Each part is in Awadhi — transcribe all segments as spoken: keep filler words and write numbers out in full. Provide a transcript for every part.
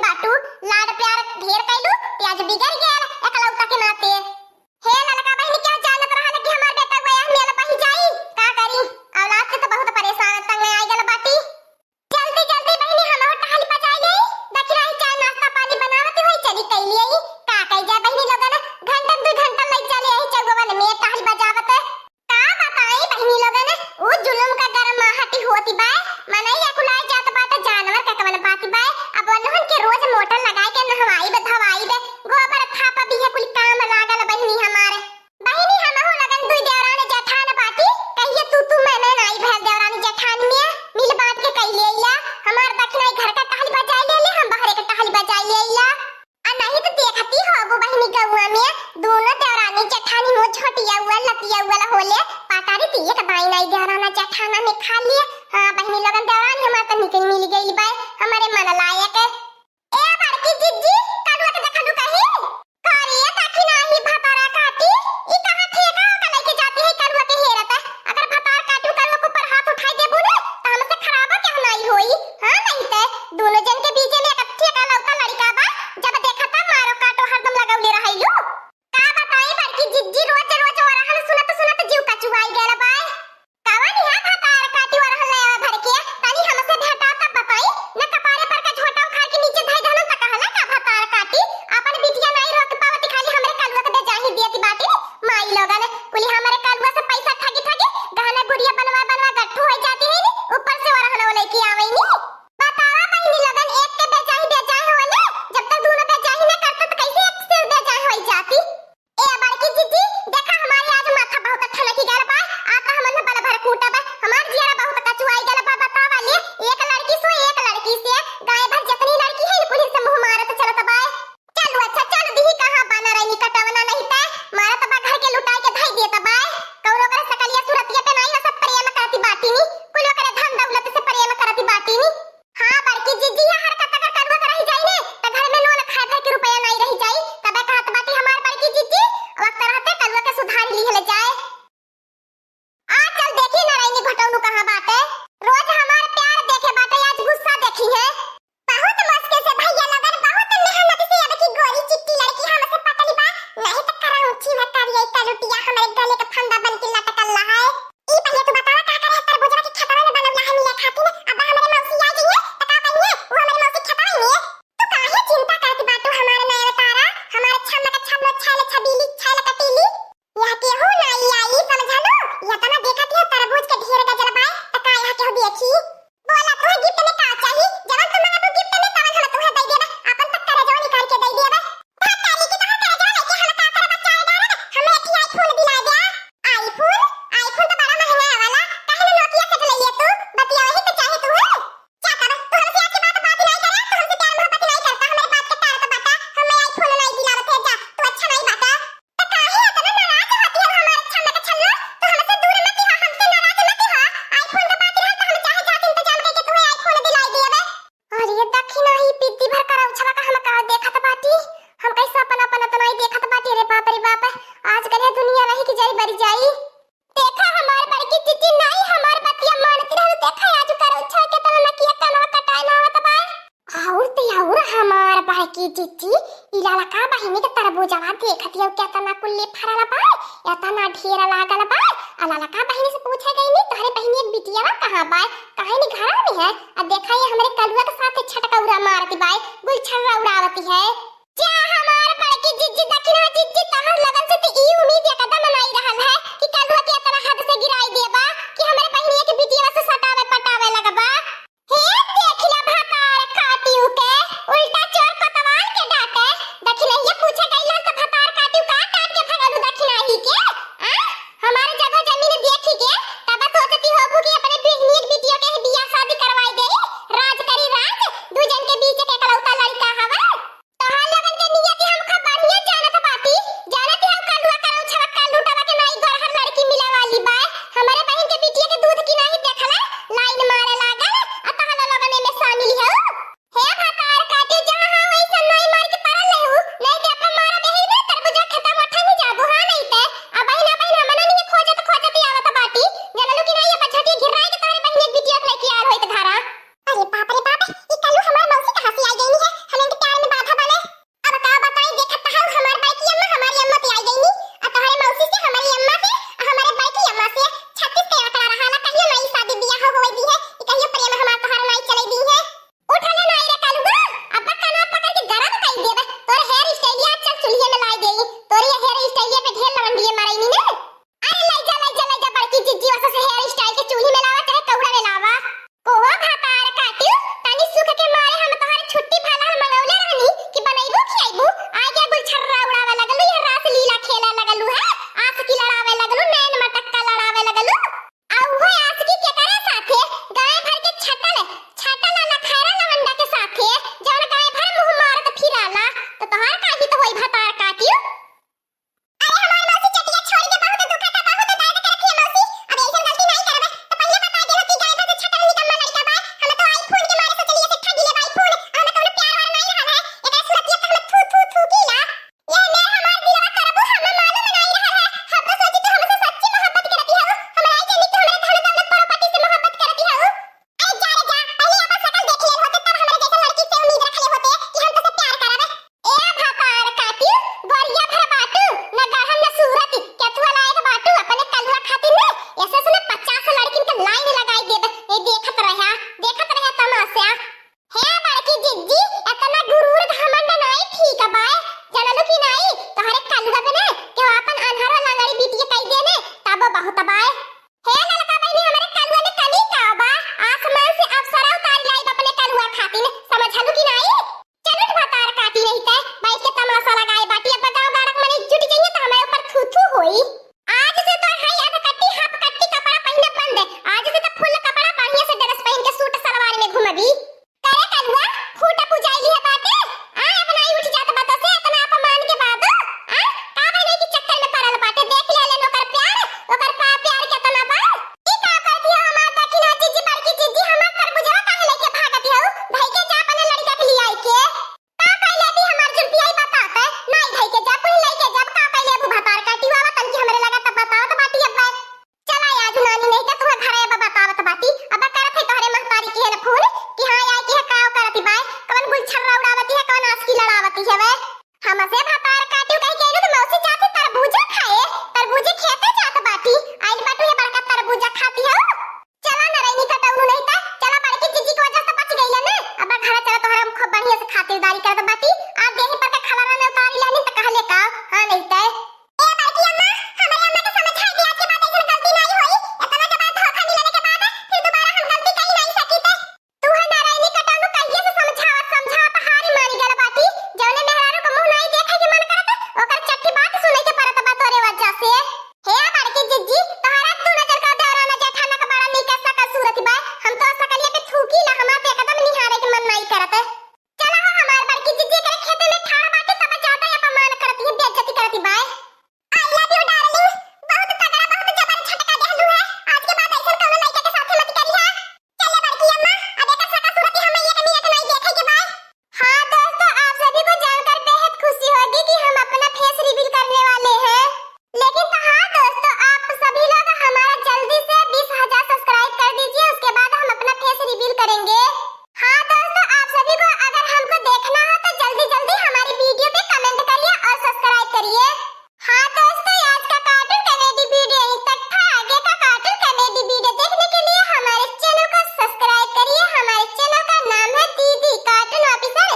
बाटू, लाड प्यार ढेर कैलू, ते आज बिगड़ गया एकलौता के नाते। हे ललका बहिनी, क्या जानत रहल कि हमार बेटा गया मेल बही जाई? का करी, औलाद से तो बहुत परेशान, तंग आ गल बाटी। जल्दी जल्दी बहिनी, हम टहल बजाई ले, दखिना ही चाय नाश्ता पानी बनावत होई, चली कैली आई। का कही जाए बहिनी लोगन, घंटन दू घंटा लग जाले यही चौवन में टहल बजावत। का बताई बहिनी लोगन, उ जुलुम का गरमाहट होती बाय, मनई अकुलाए जात बाटे, जानवर का कवन बात बाय। अब उन्हन के रोज मोटर लगाए के नहवाई बे, धवाई बे, गोबर थाप भी है, कुल काम लागल बहिनी हमारे। बहिनी, हमहू लगन दुई देवरान जेठान बाटी, कहिए तू तू मैं मैं नाई भैल देवरान जेठान में, मिल बांट के कई ले अइला। हमार दखिनाई घर का टहल बजाई ले ले, हम बहरे के टहल बजाई ले अइला। आ नहीं तो देखती होबू बहिनी गौआ में, दोनों देवरानी जेठानी मुँह झोटिया हुआ लतिया हुआ होले, पाटारी ती एक दाई नाई देवराना जेठाना में खा लिए। हाँ बहिनी लोगन, देवरानी हमार तो निकल मिल गई बाय, हमारे मन लायक। ए बड़की जिज्जी, कलुआ के देखलू कहीं? अरे, ताकि नाही भतारा काटी, ई कहाँ ठेका ओका लेके जाती है कलुआ के हेरत? अगर भतार काटी, कलुआ के ऊपर हाथ उठाई देबू न, त हमसे खराबा केहू नाही होई। हाँ, नहीं ते दोनों जन के बीचे में एक ठेका लौका लड़का बा, जब देखा तब मारो काटो हरदम लगौले रहैलू। का बताई बड़की जिज्जी, रोज रोज ओरहन सुनत सुनत जीव कचुआई गयल बाय। कवन है भतार काटी ओरहन ले आवे भर के? तनी हमसे भेंटा तब बताई। न कपारे पर का झोंटा उखाड़ के नीचे धई देहलन त कहला का भतार काटी? आपन बिटिया नाई रोक पावती, खाली हमरे कलुआ के बेजाही दियती बाटी। माई लोगन, कुली हमरे कलुआ से पैसा ठगी ठगी, गहना गुड़िया बनवा बनवा गट्ठू होई जाती है नी, ऊपर से ओरहन लेके आवे नी। बतावा बहिनी लोगन, एक के बेजाही बेजाही होले, जब तक दोनों बेजाही न करते त कैसे एक से बेजाही होई जाती? ए बड़की जिज्जी, देखा हमारी आज माथा बहुत ठनकी गल बा, आ तो हमन बल भर कूटब, हमार जियरा बहुत कचुआई गल बा। बतावा ले, एक लड़की सो एक लड़की से, गाय भर जितनी लड़की है, कुली से मुँह मारत चलत बाय। चलू अच्छा, चल दिही कहाँ बना रहनी कटवना नहीं ते, मारत बा घर के लुटाई के धई देत बाय। कौनो करे सकलिया सुरतिया पे नहीं, सब प्रेम करती बाटी नी, कुल ओकरे धन दौलत से प्रेम करती बाटी नी। हाँ, बड़की जिज्जी, यह हरकत अगर कलुआ के रही जाई ने, त घर में नून खाए भर के रुपया नाई रही जाई। तबे कहत बाटी हमार बड़की जिज्जी, वक्त रहते कलुआ के सुधार लिहल जाए। आ चल देखी नारायणी घटौनू कहाँ बाटे। रोज हमार प्यार देखे बाटे, आज गुस्सा देखी है। बहुत मुश्किल से भैया लगन, बहुत मेहनत से अब की गोरी चिट्टी लड़की हमसे पटली बा, नहीं त करौंची में करिए कलुटिया हमरे गले के फंदा बन के लटकल रहा है। ई पहिले तू बतावा का करे है तरबुजवा के खेतवा में बनौला है मिया खातिर, अब हमरे मौसी आ जइहे त का कहिए, वो हमरे मौसी खेतवा में। तू काहे चिंता करत बाटू हमार नयन तारा, हमार छमक छमक छैल छबीली छैल कटीली। यहाँ केहू नाई आई समझलू, यतना देखत है तरबूज के ढेर गजल बाय, त का यहाँ केहू देखी? बोला तू गिफ्ट में का चाही, जवन तू मांगा तू गिफ्ट में तवन हम तुहे दे देबे, अपन त करजवा निकाल के दे देबे। भतारी की तोहर करजवा लेके हम का करब, चाय डालब, हमें एक iPhone दिला दे। iPhone? iPhone तो बड़ा महंगा है वाला, काहे ना Nokia set ले लिया तू? बतिया वही तो चाहे तू है। जा तब, तू हमसे आज के बाद बात नहीं करे, तू हमसे प्यार मोहब्बत नहीं करता, हमारे बात के टाल तो बता, हमें iPhone नहीं दिलावत है, जा, तू अच्छा नहीं बाटा। तो काहे इतना नाराज होती है हमारे छल्ला के छल्ला? तू हमसे दूर मत हो, हमसे नाराज मत हो। iPhone का बात रहा तो हम चाहे जाके इंतजाम करके तुम्हें iPhone दिलाई दिए बे। अरे दखिना ही पिद्दी भर करौछवा का हम का देखत बाटी, हम कैसे अपन अपन तो नहीं देखत बाटी। अरे बाप रे बाप, आजकल ये दुनिया रही कि जाई बरी जाई। देखा हमार बड़की जिज्जी नाई हमार बतिया मानती रहल, देखा आज करौछवा के तना नकिया कनवा कटाए ना आवत बा। और ते और हमार बड़की जिज्जी, ई ललका बहिनी के तरबूजवा देखत हो केतना कुल्ली फरल बा, एतना ढेर लागल बा। आ ललका बहिनी से पूछे गई नी, तोहरे बहिनी एक बिटिया कहाँ बा, काहे नी घरा में है? आ देखा ये हमरे कलुआ के साथ छटकौरा मारती बाय, गुलछर्रा उड़ावती है। जा हमार बड़की जिज्जी, दखिना जिज्जी, तहर लगन से त ई उम्मीद एकदम नाई रहल है कि कलुआ के इतना हद से गिराई देबा कि हमरे बहिनिया के बिटिया से सटावे पटावे लगबा। हे देखिला भतार काटियो के, उल्टा चोर कोतवाल के डांटे। दखिनहिया पूछे गइलन त भतार काटियो का डांट के भगलू दखिनही के? आ? हमार जगह जमीन देखी के तब सोचती होबू कि अपने बहिनिया के बिटिया के बियाह शादी करवाई देई, राज करी राज, दू जन के बीच के एकलौता लड़का हवे। तोहले उड़ावती है, कौन आशिकी लड़ावती है वे? हमसे भतार काटिउ कहि के अइलू तो मौसी जाती तरबूजा खाए, तरबूजे खेते जात बाटी, आइल बाटू ये बड़का तरबूजा खाती है। चला ना रैनी कटौनू, नहीं त चला बड़की जिज्जी के वजह से बच गइला ना। अब घर चला, तोहरा हम खूब बढ़िया से खातिरदारी करत बाटी। आ देही पर के खलरा ने उतारी लेनी त कहले का, हाँ नहीं त। ए बड़की अम्मा, हमरे अम्मा के समझाई दिया, आज के बाद ऐसन गलती नहीं होई। इतना के बाद धोखा मिलने के बाद फिर दोबारा हम गलती कहीं नहीं सकी थे। तू है ना रैनी कटौनू, कहिए से समझावत समझावत हारी मारी गल बाटी। जौने मेहरारू के मुंह नहीं देखे के मन करत, ओकर चट्टी बात सुने के पड़त बा तोरे वजह से। हे बड़की जिज्जी, तोहरा दू नजर का देवराना जेठाना का बड़ा नीक सकल सूरत बा। हम तो सकलिया पे थूकी ला, हमार तो एकदम निहारे के मन नहीं करत। चला हो हमार बड़की जिज्जी, एकरे खेते में ठाड़ बाटे तब ज्यादा अपमान करती है, बेइज्जती करती बा। I love you darling, बहुत तगड़ा, बहुत जबर झटका देहलू है। आज के बाद ऐसन कौनो लइका के साथे मत करिहा। चले बड़की अम्मा, अब एकर सका सूरत हम एक मिनट नहीं देखे के बा। हाँ दोस्तों, आप सभी को जानकर बेहद खुशी होगी कि हम अपना face reveal करने वाले हैं। लेकिन तो हाँ दोस्तों, आप सभी लोग हमारा जल्दी से बीस हजार subscribe कर दीजिए, उसके बाद हम अपना face reveal करेंगे। हाँ दोस्तों, आप सभी को अगर हमको देखना हो तो जल्दी जल्दी हमारी video पे comment करिए और subscribe करिए। हाँ दोस्तों, आज का cartoon comedy video यहीं तक था। आगे का cartoon comedy video देखने के लिए हमारे channel को subscribe करिए। हमारे channel का नाम है दीदी Cartoon Officer।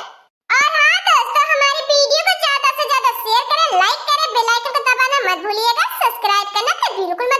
और हाँ दोस्तों, हमारी video को ज्यादा से ज्यादा share करें, like करें, bell icon को दबाना मत भूलिएगा, subscribe करना तो बिल्कुल